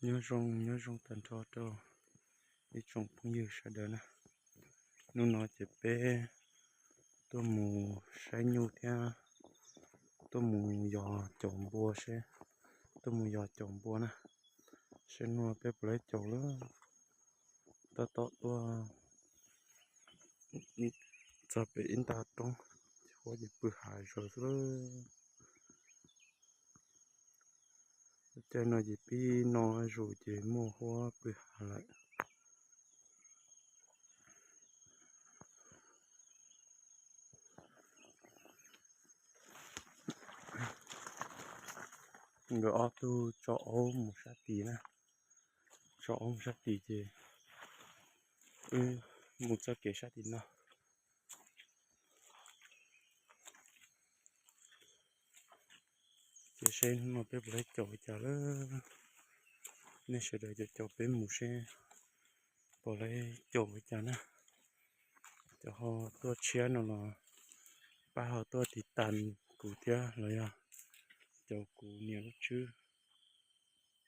Nyob zoo, nyob zoo tag nrho rau ib tsoom phooj ywg sawv daws na. Hnub no ces peb tuaj mus saib nyuj thiab tuaj mus yos caum npua seb, tuaj mus yos caum npua na, seb hnub no peb puas laib caum lawm. Tab tom tuaj txog pem ib nta roob, huab ces pw hav zoov xwb lawm. Caij no ces pib no zuj zus ces muaj huab pw hav lawm. Nkawd ob tug tso aub mus sab tid na, tso aub mus sab tid ces wb mus txoj kev sab tim no. Ces seb hnub no peb puas laib caum ua cas lawm. Nej sawv daws caum caum peb mus seb puas laib caum ua cas na. Cov ho tuaj tshiab no los pab ho tuaj tiv tas kuv thiab los yog caum kuv niam lub tswb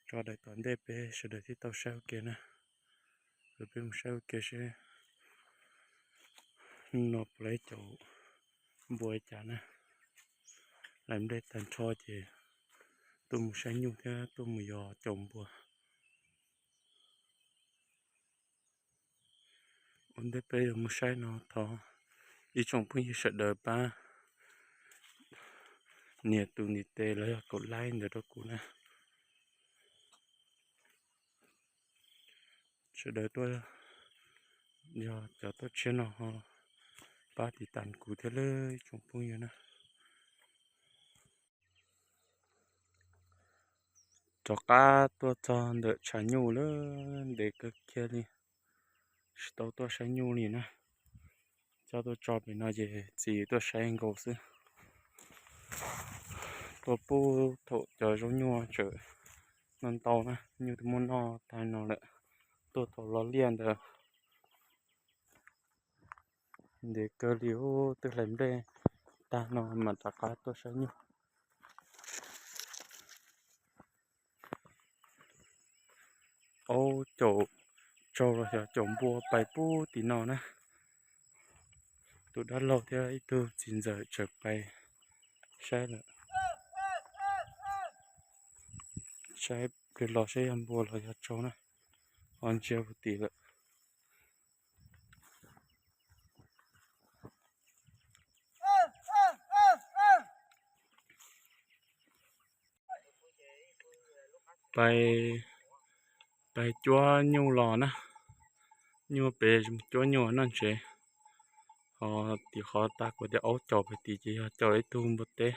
tso daim tom ntej peb sawv daws thiaj tau saib ua ke na. Ces peb mus saib ua ke seb hnub no puas laib caum npua ua cas na. Hlais nplej tag nrho ces tuaj mus saib nyuj thiab tuaj mus yos caum npua. Ua ntej peb yuav mus saib no thov ib tsoom phooj ywg sawv daws pab nias tus ntiv tes los yog kaum like ntawd rau kuv na. Sawv daws tuaj, yog cov tuaj tshiab no ho pab tiv tas kuv thiab lawm ib tsoom phooj ywg na. Rov qab tuaj txog ntawm tshav nyuj lawm, ntev kawg kiag li, tsis tau tuaj saib nyuj li na. Coj tuaj tso pem no ces txiv tuaj saib nkaus xwb. Tuaj pub thaum cov zaub nyuj tseem no ntau na, nyuj twb muab noj tag no lawm. Tuaj thaum los liaj ntawd ntev kawg li, twb hlais nplej tag no mam rov qab tuaj saib nyuj. Aub caum tsaug los xyov caum npua pais pub tim no na. Tus dab laug thiab ib tug txiv ntxawm tseem pais saib lawm. Saib plig los saib yog npua los yog tsaug na. Ho ntsia puag tim lawm. Pais, pais cuab nyuj los na. Nyuj pem cuab nyuj noj ntsev. Ho tim qhov tag kuv tias aub caum pem tid ces yog caum ib tug npua teb.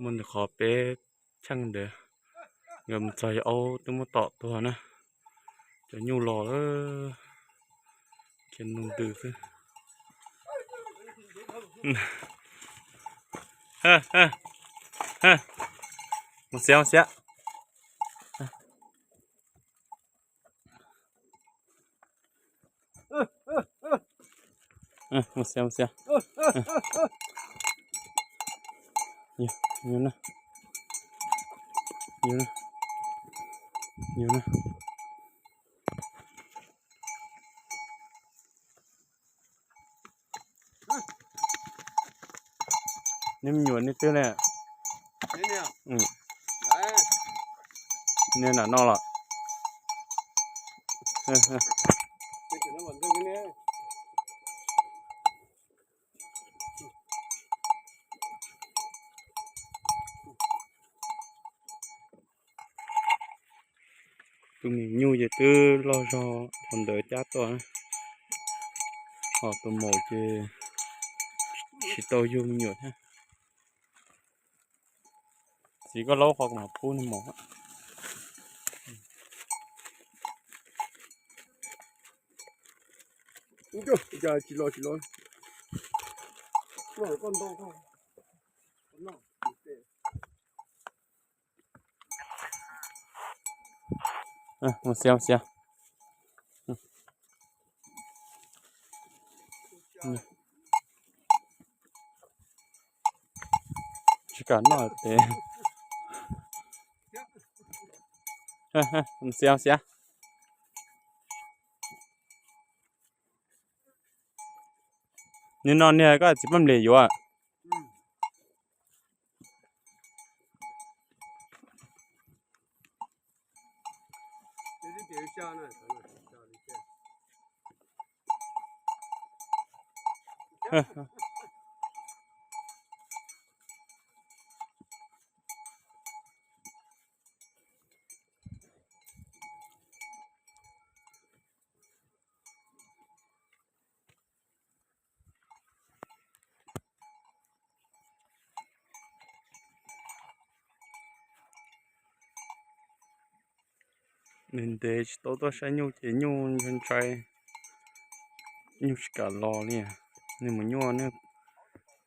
Muaj ntawm qhov peb cheej ntawd, nkawd mus txog yog aub twb muab tom tuag na. Cov nyuj los lawm, khiav nug ntws xwb. Mus xiav, mus xiav. Mus xiav, mus xiav. Yus na, yus na, yus na. Neb me nyuam neb twg ne? Neb nram no los? Tus me nyuam nyuj ces twb loj zog thaum ntawd cab tuaj, ho tus maum ces tsis tau yug me nyuam thiab. Txiv koj laub qhov mas pub nws maum. Tsis los, tsis los. Mus xiav, mus xiav. Tsis kam noj tes. Xiav, xiav. Nim no niag koj txiv paj nplias yuav. Nws ntev tsis tau tuaj saib nyuj ces nyuj ntshai ntshai, nyuj tsis kam los li. Nws mus nyuaj, nws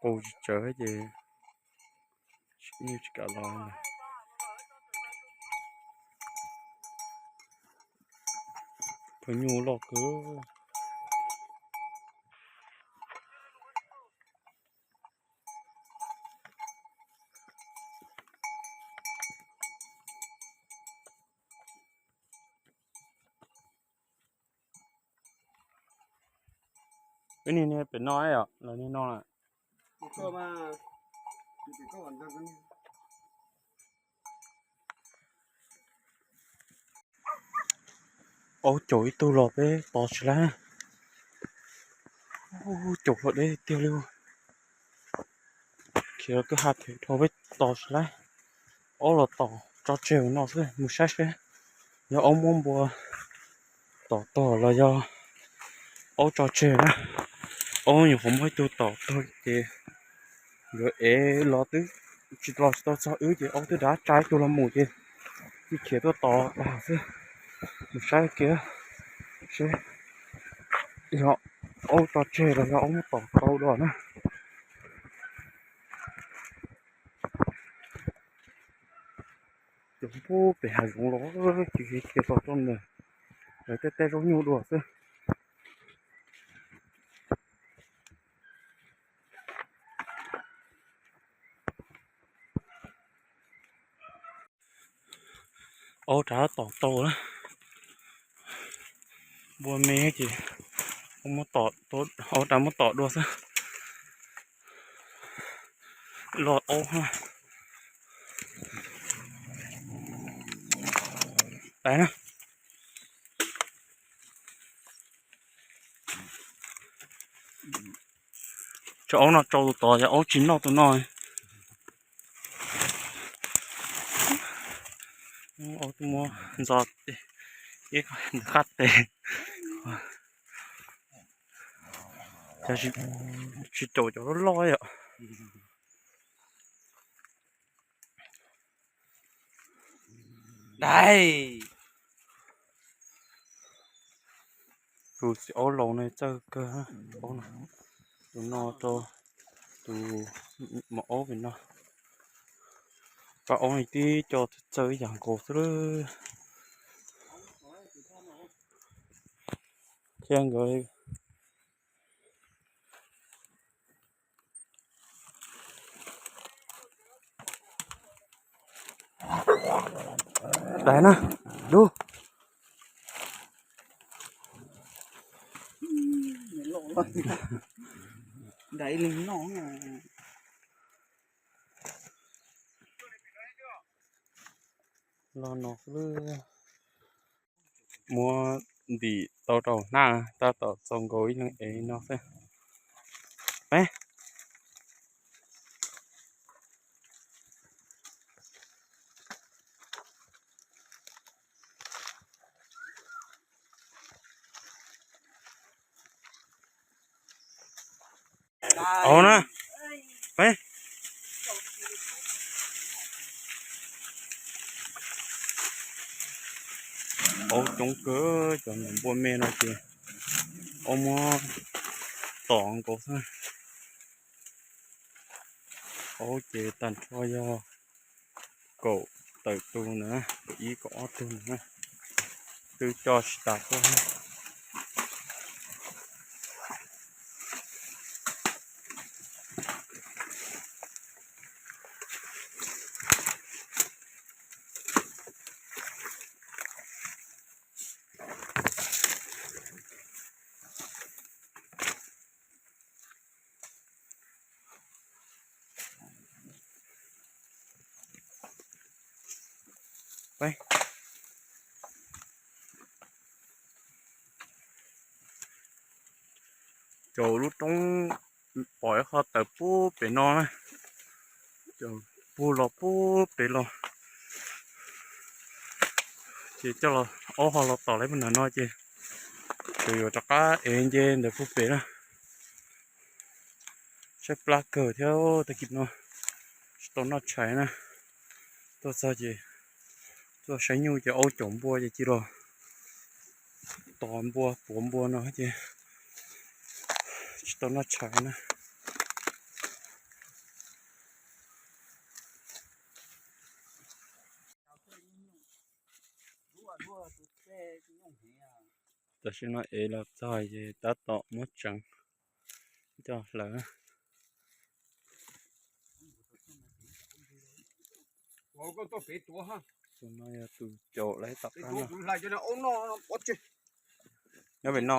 qus tsis tsawv ces nyuj tsis kam los. Phaw nyuj loj kawg. Wb niag niag pem no os, lawv niag no lawm. Aub caum ib tug los peb tos tsis laib. Aub caum hlo deb tiag li. Khiav kwj ha phem dhau peb tos tsis laib. Aub los tom tso tseg no xwb, mus saib seb yog aub muab npua tom tuag los yog aub tso tseg na. Aub nyuam qhuav muab ib tug tom tuag ces nkawd ev los twb tsis los tsis tau txog wb ces aub twb dav tsa ib tug los mus ces cia khiav tuaj tos tag xwb. Mus saib kiag seb yog aub tso tseg los yog aub muab tom tau dua na. Cov pub pem hav zoov los tsis khiav tau rau nws, lawv tej tej zaub nyuj dua xwb. Aub rov tom tau lawm. Npua me ces aub rov muab tom dua xwb. Los aub, dais na. Tsam aub no tsau tus tod, yog aub tsis noj tus no. Aub twb muab ntxo ib qab tes. Tsis caum cov loj loj yom. Dais. Tus txiv aub laus no txawj kawg. Tus no rau tus maum aub pem no. Pab aub no tib co txawj ib yam nkaus xwb. Thiab nkawd dais na, dub. Dais li no. Los no xwb. Muab ntim tau rau hnab, tab tom txaus nkaus ib leeg ev no xwb. Peb. Aub na, peb. Aub coob kawg, cov npua me no ces aub muab tom nkaus xwb. Aub ces tag nrho yog kaum tawm tus na, kaum ib kaum ob tug na, twb coj tsis tas tuaj. Caum lub roob pom ib qho tawm pub pem no na, caum pug los pub pem los, ces coj los aub ho los tom lawm puag nram no ces tseem yuav rov qab ev nce ntawm pug pem na. Tshaib plab kawg thiab tag kis no tsis tau noj tshais na. Tuaj txog ces tuaj saib nyuj ces aub caum npua ces cia los tos npua puav npua no ces tsis tau noj tshais na. Tam sim no ev los txog ces tab tom muab tseev coj hlawv. Tus no yog tus caum lawv tom qab no. Nyob pem no.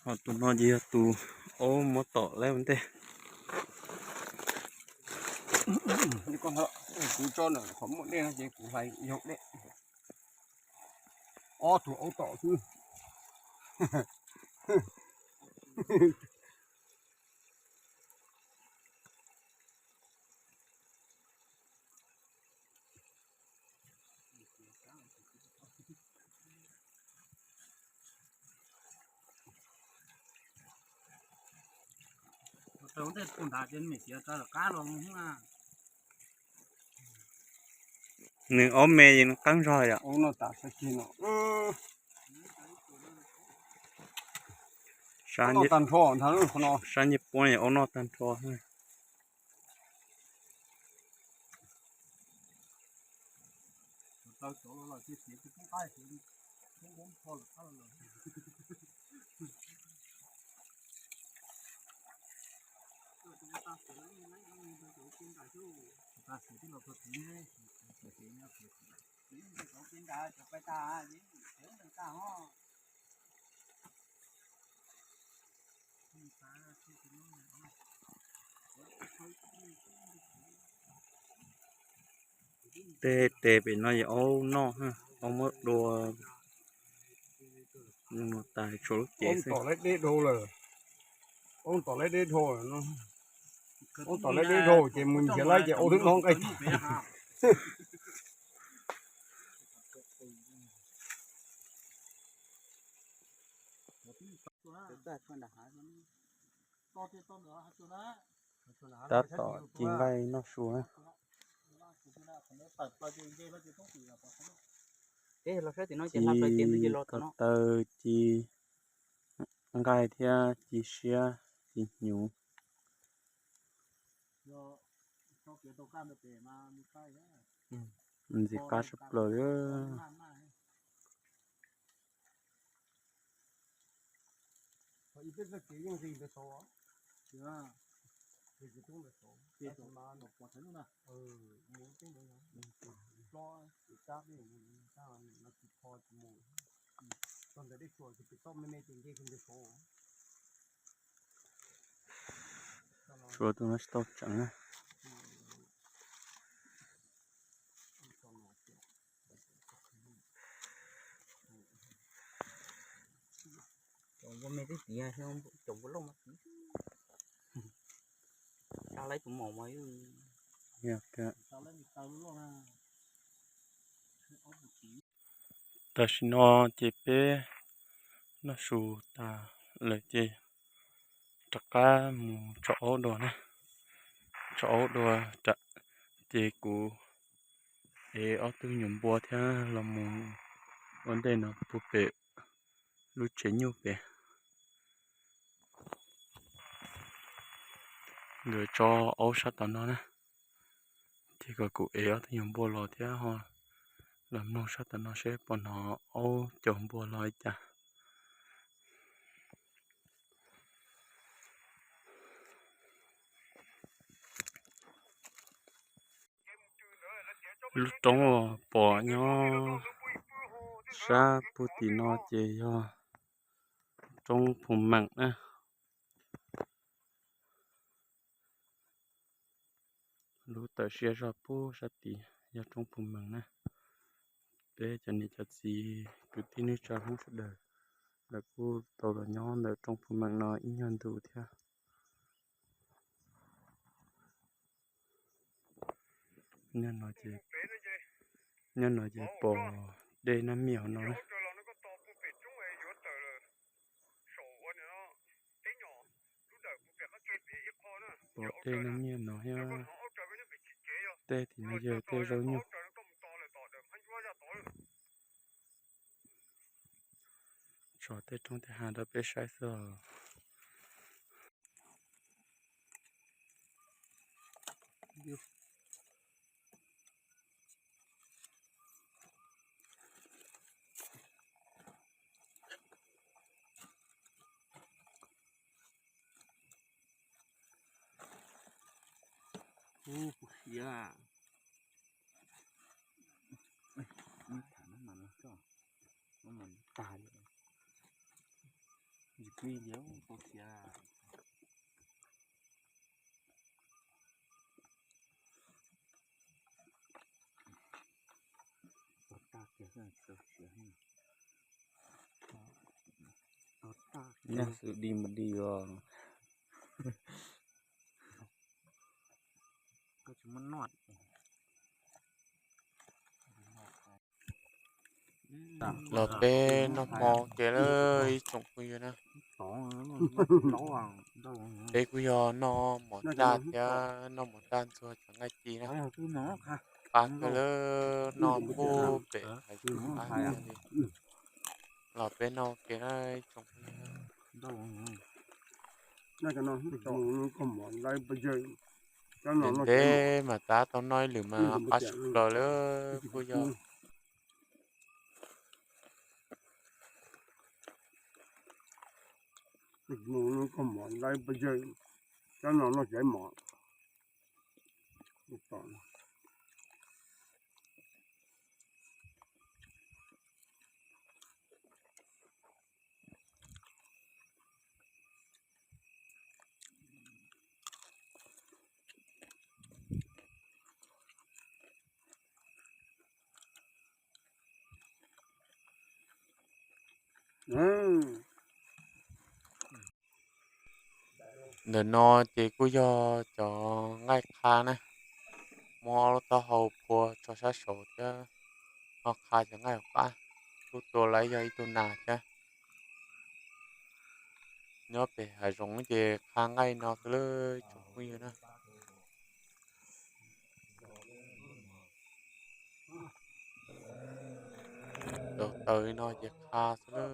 Ho tus no ces yog tus aub muab tom lawm ua ntej. Kuv tso ntawm qhov muaj dej no ces kuv hlais yog dej. Ob tug aub tom xwb. Nws aub me es nws qeeb zog yom. Sab ncej puab aub noj tag nrho. Tej tes pem no yog aub noj, aub muab dua, tas tshuav lub cev xwb. Aub tom lawv deb dhau lawm, aub tom lawv deb dhau, aub tom lawv deb dhau ces mus nrhiav lawv ces aub twb noj nqaij. Tab tom ci nqaij noj su na. Ci ko taw, ci nqaij thiab ci siab, ci hnyuv. Ntxim qab tshaj plaws li. Tshuav tus no tsis tau tseev na. Cov npua me twb tiav, cov npua loj mas tiav. Sab laib tus maum mas. Tam sim no ces peb noj su tas lawm ces rov qab mus tso aub dua na. Tso aub dua ces kuv ev ob tug nyuam npua thiab los mus ua ntej no puag pem lub tsev nyuj pem. Nkawd tso aub sab tom no na, ces kom kuv ev ob tug nyuam npua los thiab ho los mloog sab tom no seb puas hnov aub caum npua los li cas. Lub roob uas pom nyob sab puag tim no ces yog roob Phu Meem na. Lub tawm siab zog pub sab tid yog roob Phu Mees na. Peb cov niam cov txiv kwv tij neej tsa Hmoob sawv daws lawv kuj tau los nyob ntawm roob Phu Mees no ib nyuag ntu thiab. Nyob no ces, nyob no ces pom dej Nab Miaj hauv no na. Pom dej Nab Miaj no thiab. Tej tim no yog tej zaub nyuj. Tso tej roob tej hav rau peb saib xwb os. Ub, kuv siav. Tham no mas no tag li, yus pib liam tau siav. Noj xwb dig mus dig os. Los peb noj hmo kev lawm ib tsoom phooj ywg na. Peb kuj yog noj mov tag thiab noj mov tag ntxuag cov nqaij ci na. Qab kawg lawm, noj pub pem hav zoov qab li. Los peb noj kev na ib tsoom phooj ywg. Ntev ntev mas tab tau noj ib lwm mas qab tshaj plaws lawm kuj yog. Ntawm no ces kuj yog cov nqaij qha na, muab ob lub taub hau phua tso sab saud thiab ho qha cov nqaij hauv qab, kuj tua lawv yog ib tug nas thiab. Nyob pem hav zoov ces qha nqaij no xwb lawm tsoom phooj ywg na. Tus taws li no ces qha xwb lawm.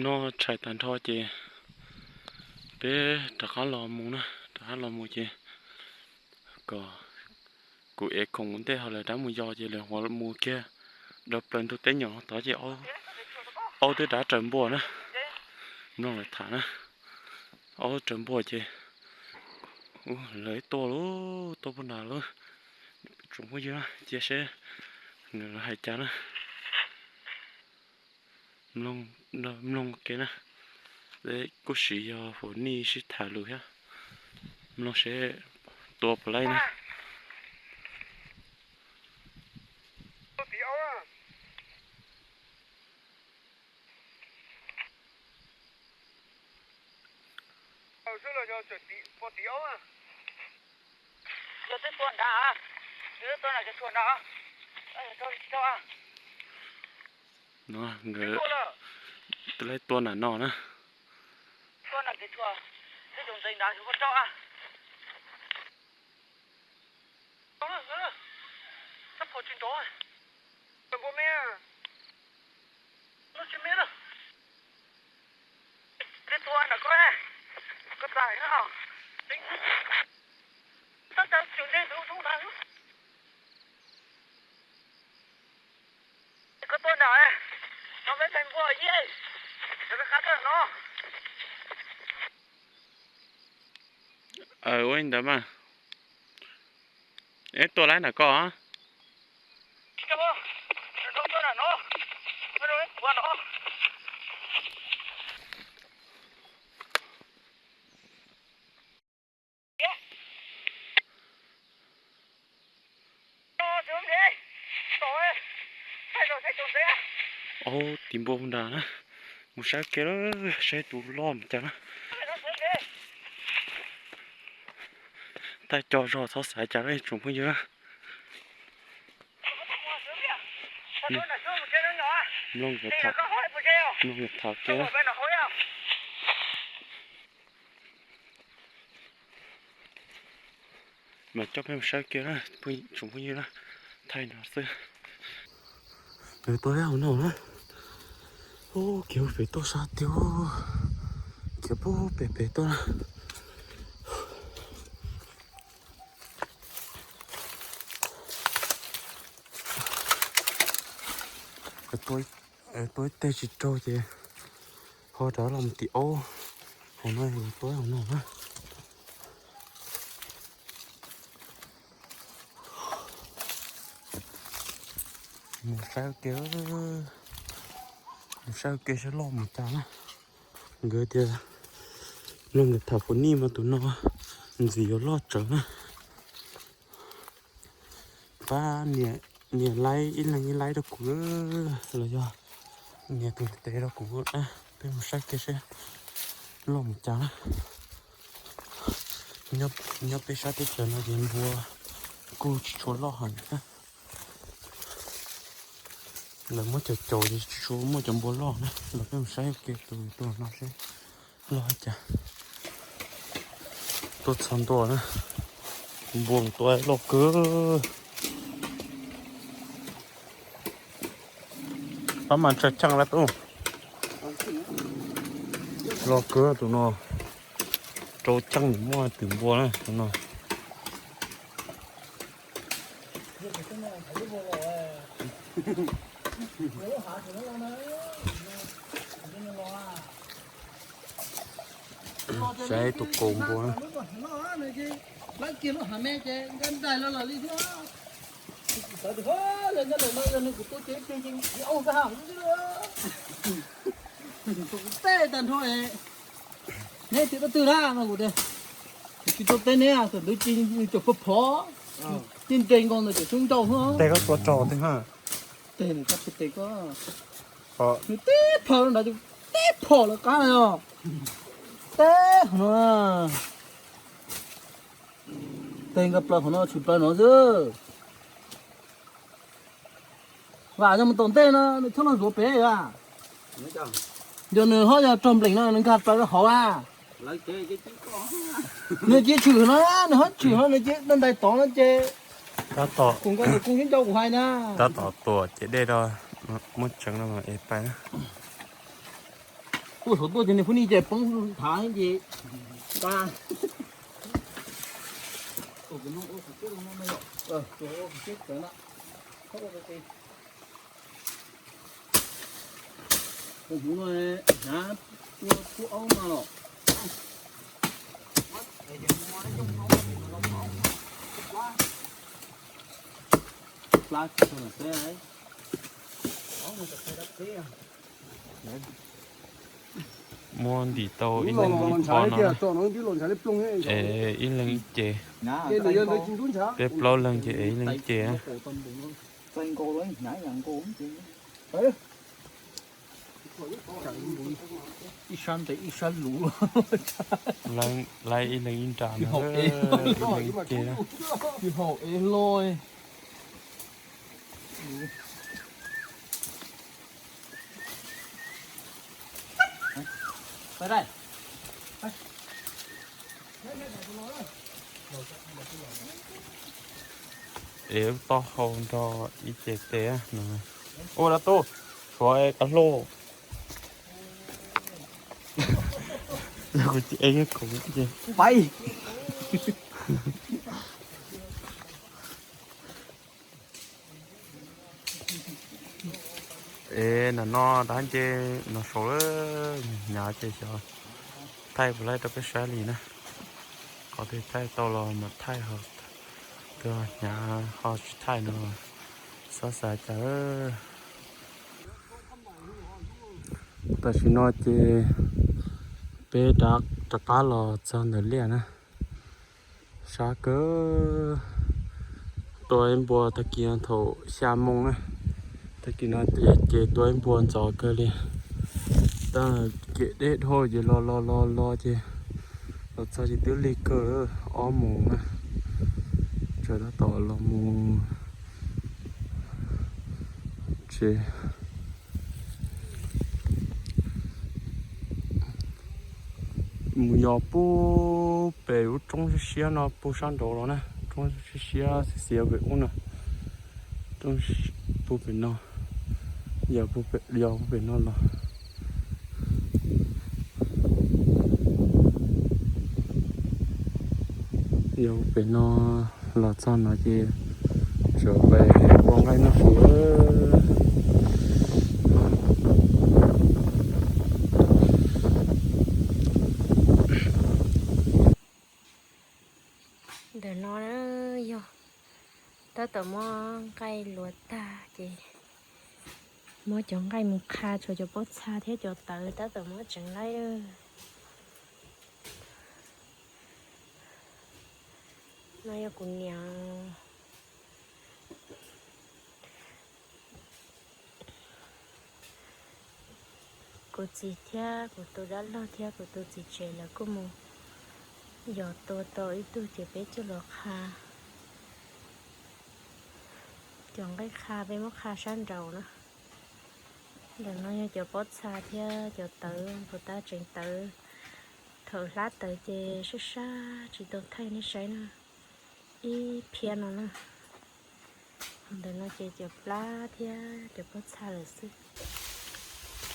Noj tshais tag nrho ces peb rov qab los mus na, rov qab los mus ces kom kuv ev khoom ua ntej ho lawv rov mus yos ces lawv hu mus kiag rau plaws ntug teb nyom tod ces aub twb rov raws npua na. Mloog lawv tham na, aub raws npua ces lawv tuaj lauj, tuaj puag nrad lauj. Tsoom phooj ywg cia seb nws hais cas na. Mloog ua ke na, kuj siv yog hu nij sib tham lus thiab. Mloog seb tua puas laib na. No nkawd twb laib tua nram no na. Koj tuaj nram no, peb mus npua ib, peb qab tuaj no. Ua li ntawd mas. Eb, tua laib nram ko. Au, tiv npua nrad na. Mus saib kiag, saib tus loj mus cas na. Thaij co zog txhob xav cas na tsoom phooj ywg na. Mloog nkawd tham, mloog nkawd tham kiag. Mas coj peb mus saib kiag na tsoom phooj ywg na. Thaij no xwb. Nws tuaj hauv no na. Ub, kiag pem tuaj sab tiag. Kiag pub pem pem tuaj na. Tua ib teg tsis raug ces ho rov los mus tim aub. Hauv no, tua hauv no na. Mus saib kiag, mus saib kiag saib loj mus cas na. Nkawd tias, no nkawd tham pus nij mas tus no ntxim yuav loj tsawv na. Pab nias like ib leeg ib like rau kuv, los yog nias tus ntiv tes rau kuv, peb mus saib kiag seb loj mus cas na. Nyob peb sab teb chaws no ces npua kuj tsis tshua loj heev na. Lawv muab caum caum ces tsis tshua muaj cov npua loj na. Los peb mus saib kiag tus tuaj no seb loj cas. Tuaj txog ntua na, npua tua loj kawg. Pab mas tsa cheej lawm tus, loj kawg tus no. Rau cheej muaj twm npua na tus no. Saib tus kaus npua na. Tej tag nrho neb twb tau twg na no kuv tias, tsis tau teb neb, tam ntawd ces nws caum phom phom, ces nres nkaus ntawm cov xyoob ncau xwb. Tes koj tua tsaug tiag na. Tes nws kab tes koj, nws tib phom nrad, tib phom lawv qab os. Teb qhov no, tes nkag plaws qhov no tshwm plaws no xwb. Vam yog mus tom ntej no nws txhob los zuav pem a. Yog nws ho yog raug npleem no nws nkag plaws rau hauv a. Nws cia tshwm no, nws ho tshwm no nws cia daj ntais tod no ces kuv nkaus nws kuj xyoob ncau kuv hais na. Tab tom tuam ces dej rau, muab tseev no es pais na. Tuaj saum tuaj ces niag phooj ywg ces poob thav ces nqa. Tus hmuv no hnav ua kub aub no los. Plab tsis tshua teb. Muab ntim tau ib leeg ib qho no, es ib leeg ib ce. Peb plaub leeg ces es ib leeg ib ce. Ib sab ntev ib sab luv. Laib ib leeg ib nra no, ib leeg ib ce na. Haum es loj. Es lub taub hau nrog ib ce tes no. Ua dab tuj, tshuav kav hluj. Yog kuv ces es yog kuv ces pais. Es ntawm no dab nce no saud lawm, hnyav ces xyov thaij puas laib rau peb saib li na. Qhov twg thaij tau los mas thaij, ho twg hnyav ho tsis thaij no, txhob xav cas. Tam sim no ces peb rov qab los txog ntawm liaj na, sab kawg. Tua ib npua tag kis thaum xya moo na, tag kis no ces tua ib npua ntxov kawg li. Tab kem deb dhau ces los los los los ces los txog ces twb lig kawg, ob moos na, tseem tab tom los mus tsev. Mus yos puag pem lub roob siab siab no puag sab nraud los na, roob siab siab xiav pem ub no, roob puag pem no, yos puag pem no los. Yog pem no los txog no ces tsuas pais ua nqaij noj su. Ntawm no yog tab tom muab nqaij luav tag ces muab cov nqaij mus qha, tshuav cov pob txha thiab cov tawv tab tom muab tseev laib. No yog kuv niam, kuv txiv thiab kuv tus dab laug thiab kuv tus txiv tsev lawv kuj mus yos tua tau ib tug ces peb coj los qha. Cov nqaij qha peb muab qha sab nraud na. Ntawm no yog cov pob txha thiab cov tawv, puas tab tseev tawv. Thaum hlab tawv ces sab sab tsis tau thaij nej saib na, ib phiab no na. Ntawm no ces cov plab thiab cov pob txha lawm xwb.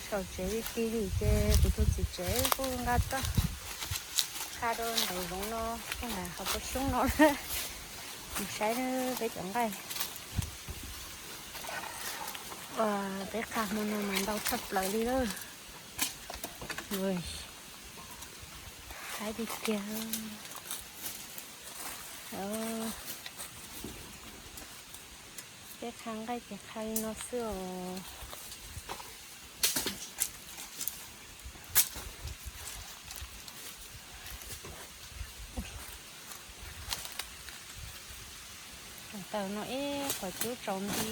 Saum tsev li ti li ces kuv tus txiv tsev kuj nqa txoj qha rau nraum zoov no, nram qhov pua xyoob no. Mus saib peb cov nqaij. Peb qha hmo no mas ntau tshaj plaws li lawm. Haib tiag tiag. Peb qha nqaij ces qha li no xwb os. Tsaus taws no ib qhov cub tsaus nti.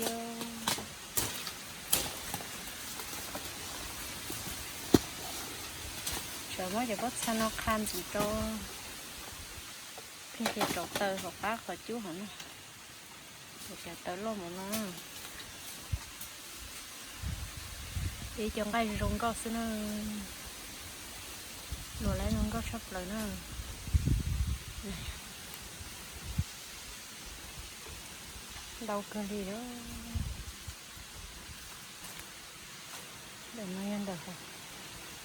Tseem muab cov pob txha no qha ntxiv rau, pheej tias tsaus taws hauv qab qhov cub hauv no. Cov tawv loj mus no. Ib cov nqaij zoo nkauj xwb na. Luav lawv zoo nkauj tshaj plaws na. Ntau kawg li lawm. Ntawm no yog ntawm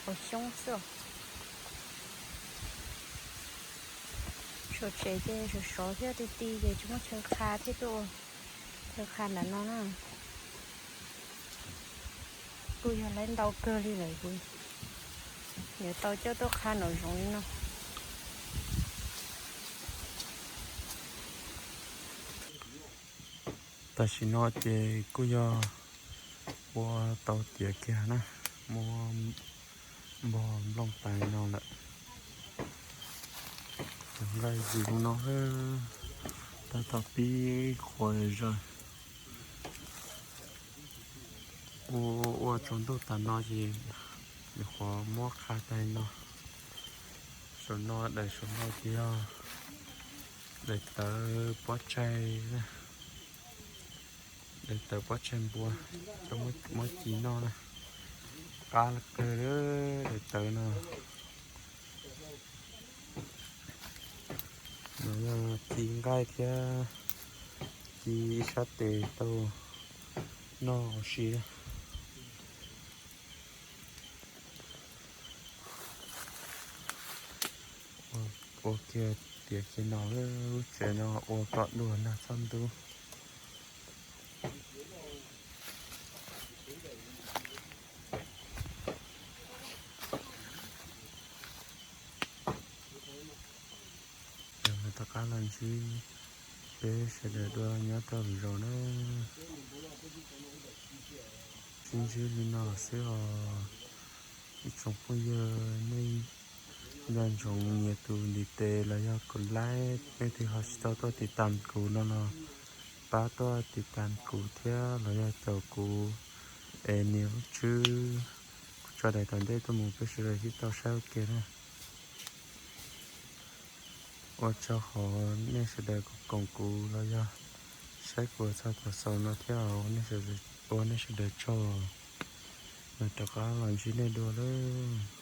hauv xyoob xwb. Saum tsev ces sov sov thiab ti ti ces tsis muaj chaw qha thiab tuaj ua chaw qha ntawm no na. Kuj yog lawv ntau kawg li lawm ces yuav tau coj tuaj qha nraum zoov li no. Tam sim no ces kuj yog ua tau tiav kiag na, muab npog nplooj tais no lawm. Nqaij zis no tab tom pib qhuav zaws. Ua ua tsaus ntuj tas no ces nyuam qhuav muab qha tag no. Saum no daim saum no ces yog daim tawv pob tsaig, daim tawv pob tsaig npua, coj muab ci noj na. Qab kawg daim tawv no. No yog ci nqaij thiab ci ib sab tes tau noj ua si. Ua kiag tiav kiag no, lub tsev no ua kom dua nag txhob ntub. Yog rov qab los ntsib peb sawv daws dua nyob rau lwm zaus na. Sib ntsib li no xwb os. Tsoom phooj ywg, nej nco ntsoov nias tus ntiv tes los yog kuv like, nej twb ho tsis tau tuaj tiv tas kuv no los pab tuaj tiv tas kuv thiab los yog caum kuv es nias lub tswb kuv tso daim tom ntej tuaj mus peb sawv daws sib tau saib ua ke na. Ua tsaug qhov nej sawv daws koom kuv los yog saib kuv txog thaum xaus no thiab, ua nej sawv daws tsaug. Mas rov qab los ntsib nej dua lawm.